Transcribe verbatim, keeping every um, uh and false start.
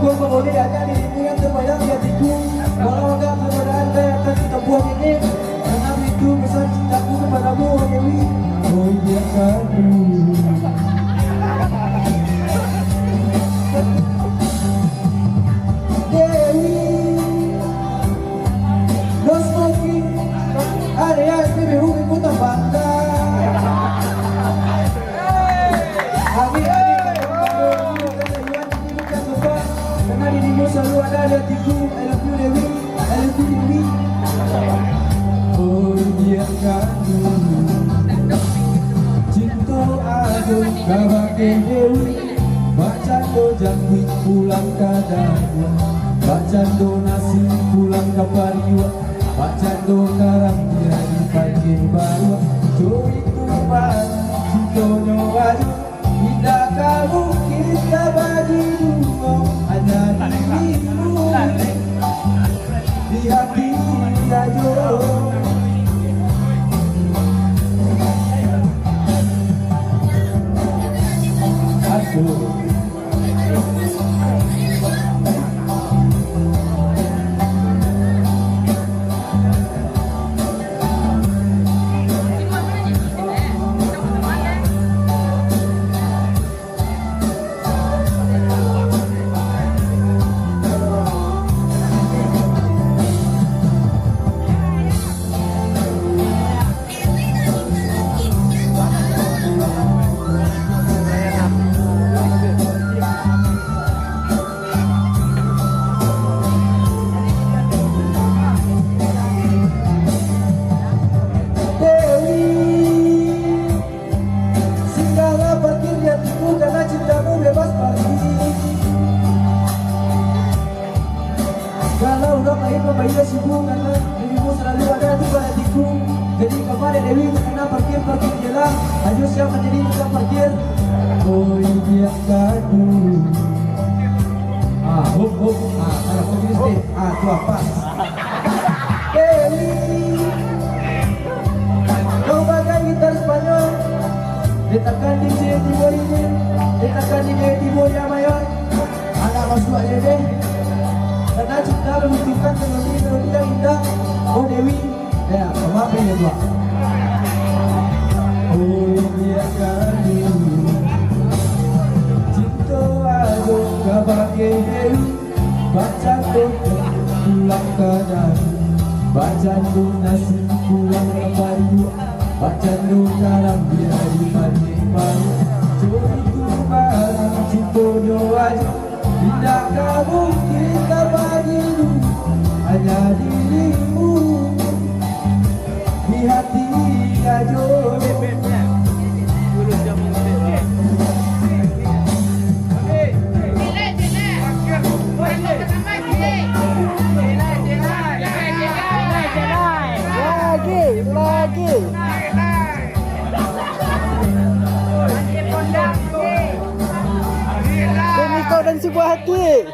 Kau boleh aja dirimu yang terbayang di hatiku. Walau agak perbedaan gaya akan kita buat ini. Karena itu pesan cintaku kepadamu, oh Dewi. Oh, biarkan dulu. Dewi. No smoking, area S P B U di Kota Banda. Amin, amin. Karena dirimu selalu ada di hatiku. I love you, Dewi. I love you, Dewi. Oh, biarkan dulu cinta aku kabake Dewi. Bak cando jangkuik pulang ka daguang, bak cando nasi pulang ka pariuak, bak cando karambia di pangkek baruak. Jo itu mah cintonyo ajo, indak ka mungkin ka bagi duo, hanya dirimu di hati ajo. Aduh. Dewi, singgahlah parkir di hatiku, karena cintamu bebas parkir. Kalau urang lain mambayia sibu, karena dirimu selalu ada di hatiku. Jadi, kama dek Dewi, takana parkir-parkir je lah. Ajo siap manjadi tukang parkir. Oi, biarkan dulu. Ah, hop, hop. Ah, kalau hop, hop. Ah, tu apa? Dewi. Kau bagai gitar Spanyol. Ditakan di C tibo ini, ditakan di D tibo di A mayor. Anak masuk aja deh. Karena cinta membutuhkan melodi-melodi yang indah. Oh Dewi, ya, maaf ya, Tuan. Oh, biarkan dulu. Cinta aku kabake Dewi. Bak cando pulang ka dagu, bak cando nasi pulang ka pariuak, bak cando karambia di pangkek baruak. Jo itu barang cintonyo ajo, indak ka mungkin ka bagi duo, hanya dirimu di hati ajo. Lagi, lagi. Demi kau dan sebuah hati.